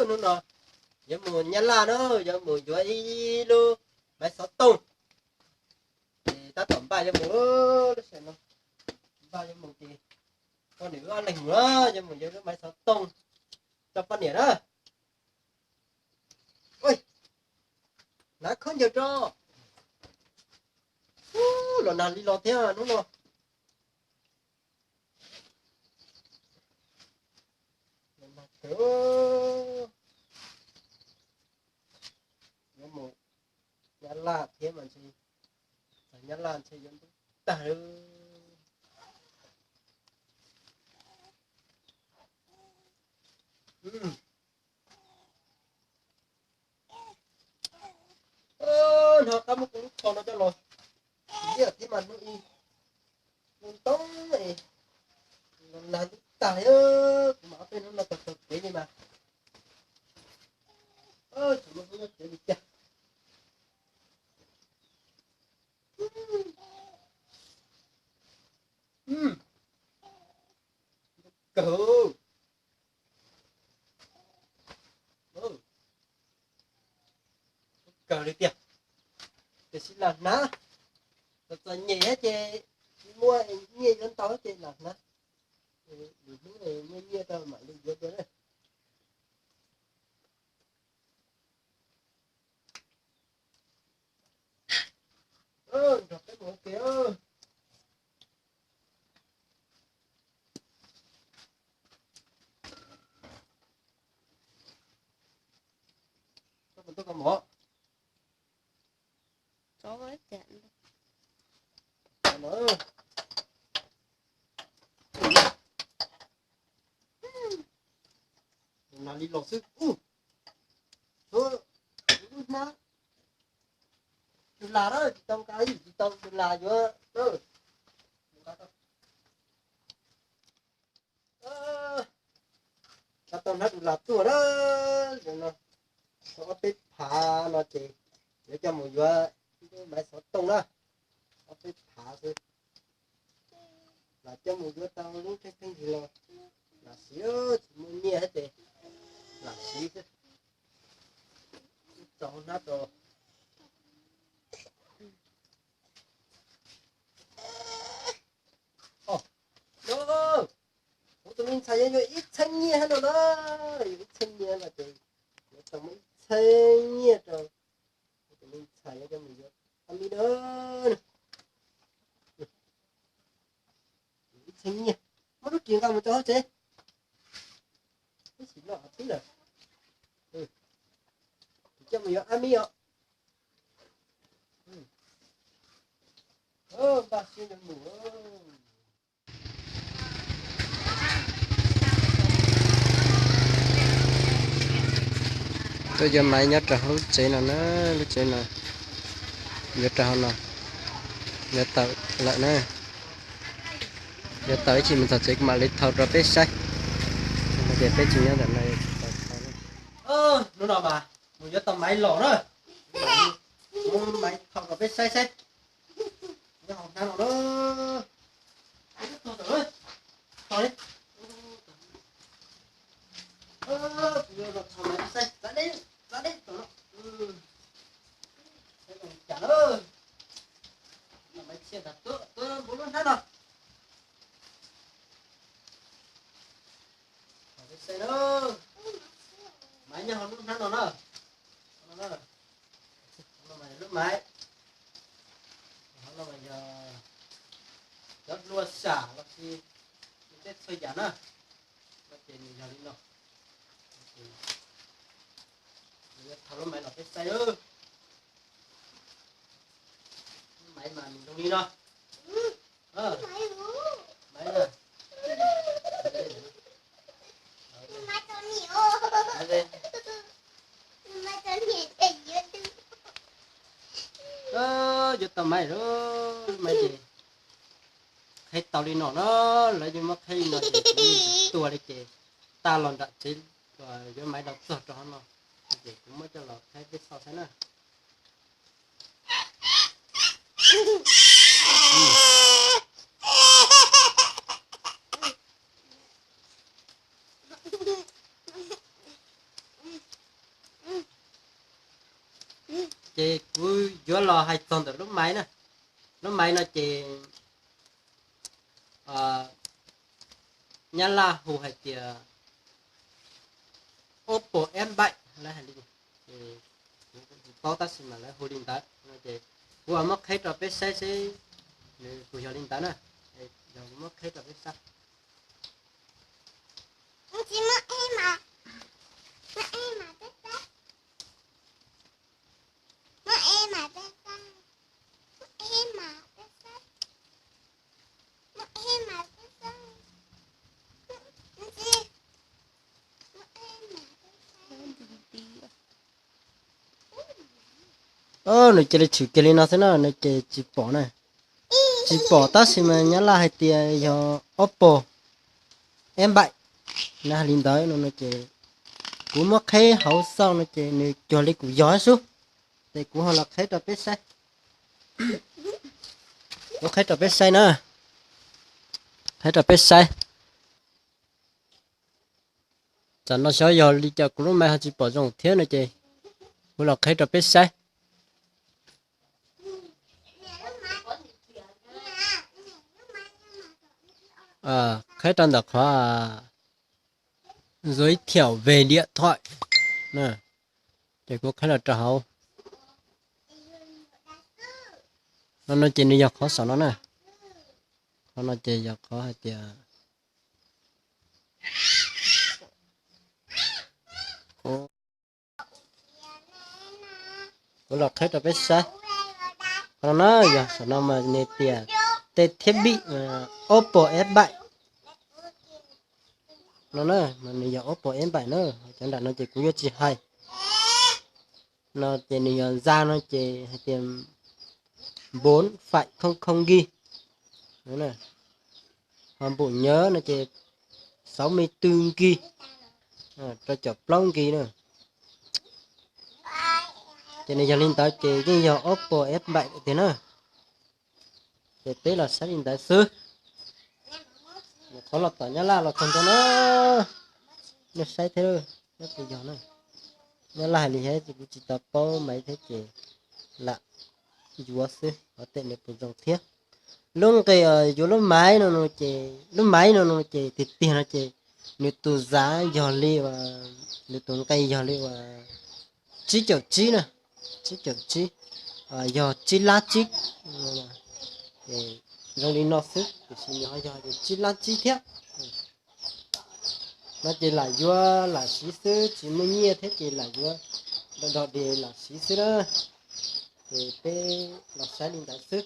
Hnub no yuav mus Nyab Laj na, yuav mus yuav ib lub maiv xov tooj. Ces tab tom npaj yuav mus lub sij hawm no, npaj yuav mus ces poj niam wb ob leeg mus na, yuav mus yuav lub maiv xov tooj rau poj niam na. Hnav khaub ncaws rau. Los nag li los thiab hnub no. Yuav mus Nyab Laj thiab mas ntshe, Nyab Laj ntshe yuav ntub tag. Hnov qab muab kuv lub tsho no coj los liaj thiab mas hnub ib hnub ntoo, los nag ntub tag li. Kuv mam ob peb hnub no taug taug kev li mas, tsis muaj hnub nyob tsev li cas. Kawg, kawg li tiag. Tiam sis lam hnav, txom txom nyem thiab ces tsis muaj nyiaj yuav ntau ces lam hnav. Lwm hnub muaj nyiaj rau mam li yuav dua na. Nrog peb mus ua ke. Koj puas tuaj koj mus? Nag li los xwb. Lub hnab, tus las na tsis tau nqa, tsis tau tus las yuav. Nqa tau hnab tus las tuaj na. Ob peb phav no ces yuav coj mus yuav lub maiv xov tooj na. Ob peb phav xwb, lam coj mus yuav tau lub theej theej ntsis los lam siv, tsis muaj nyiaj thiab ces lam siv xwb. Tso hnab rau. Kuv tus me ntxhais yuav yuav ib txheeb nyiaj no na, yuav ib txheeb nyiaj no ces yuav tau muaj ib txheeb nyiaj rau kuv tus me ntxhais yuav coj mus yuav a mi na. Ib txheeb nyiaj, muab lub ris nqa mus rau hauv tsev. Ib sim no qhov twg lawm, kuv coj mus yuav a mi os. Npaj siab yuav mus. Tuaj yuav maiv nyob rau hauv lub tsev no na, lub tsev no yuav rau hauv no, yuav tau lawm na. Yuav tau ib chim mus txog tsev kuv mam li thau rau peb saib. Ces peb tsis nyob ntawm no tsis tau thau na. Hnub no mas mus yuav tau maiv los na, muab maiv thau rau peb saib saib. Nyob hauv hnab no na. Txog li, txog li. Kuv yuav los thau maiv saib, txav deb, txav deb tau no. Saib zoo li cas na. Maiv txhiaj ntag, tuaj, tuaj npuav lub hnab no. Saib na, maiv nyob hauv lub hnab no na. Lub maiv, cov hlua sam los sis tej txhua yam na, no ces nws yog li no. Kuv yuav thau lub maiv los peb saib. Lub maiv mas nws zoo li no. Maiv, yuav tau maiv, lub maiv ces qheb tau li no na, lawv yeej muab qheb li no ces kuv yeej tsis tua li ces tag los nram tsev, yuav maiv los txog rau hauv no ces kuv muab coj los qheb peb xauj saib na. Kuv yuav los hais txog ntawm lub maiv na. Lub maiv no ces Nyab Laj hu hais tias Oppo F bảy, lawv hais li, kuv tsis paub tab sis mas lawv hu li ntawd no ces kuv muab qheb rau peb saib seb nws puas yog li ntawd na. Yog kuv muab qheb rau peb saib. Nws cia li tshwm kiag li no xwb na, nws ces tsis pom na. Tsis pom tab sis mas Nyab Laj hais tias yog Oppo F bảy, nws hais li ntawd no ces kuv muab qheb hauv xauj no ces nws cuag li kuv yog xwb. Ces kuv ho los qheb rau peb saib. Kuv qheb rau peb saib na. Qheb rau peb saib. Tsam no xyov yog li cas kuv lub maiv ho tsis pom zoo thiab no ces kuv los qheb rau peb saib. Qheb rau ntawm qhov giới thiệu về điện thoại, ces kuv qheb los rau hauv no no ces nws yog qhov saum no na. Qhov no ces yog qhov hais tias kuv los qheb rau peb saib. Qhov no na, yog saum no mas nws tias tên thiết bị Oppo F bảy no na, mas nws yog Oppo F bảy na. Cov nram no ces kuv yuav tsis hais. No ces nws yog zaj no ces hais tias bốn phẩy không không gig, ho bổ nhớ no ces sáu mươi tư gig, rau caum plaub gig na. Ces nws yog li ntawd ces yeej yog Oppo F bảy tiag na. Ces peb los saib li ntawd xwb. Qhov los tom Nyab Laj los txog ntua na, nej saib thiab, nyob tus yog na. Nyab Laj hais li thiab ces kuv tsis tau paub maiv thiab ces lam yuav xwb, ua tej nws puas zoo thiab. Lub nqe yuav lub maiv no ces, lub maiv no no ces tiag tiag no ces nws tus giá yog li, nws tus nqe yog li uas tsib caum tsib na, tsib caum tsib, yog tsib lab tsib, zoo li no xwb tiam sis nws ho yog tsib lab tsib thiab. No ces lam yuav lam siv xwb, tsis muaj nyiaj thiab ces lam yuav do do di lam siv xwb na. Ces peb los saib li ntawd xwb.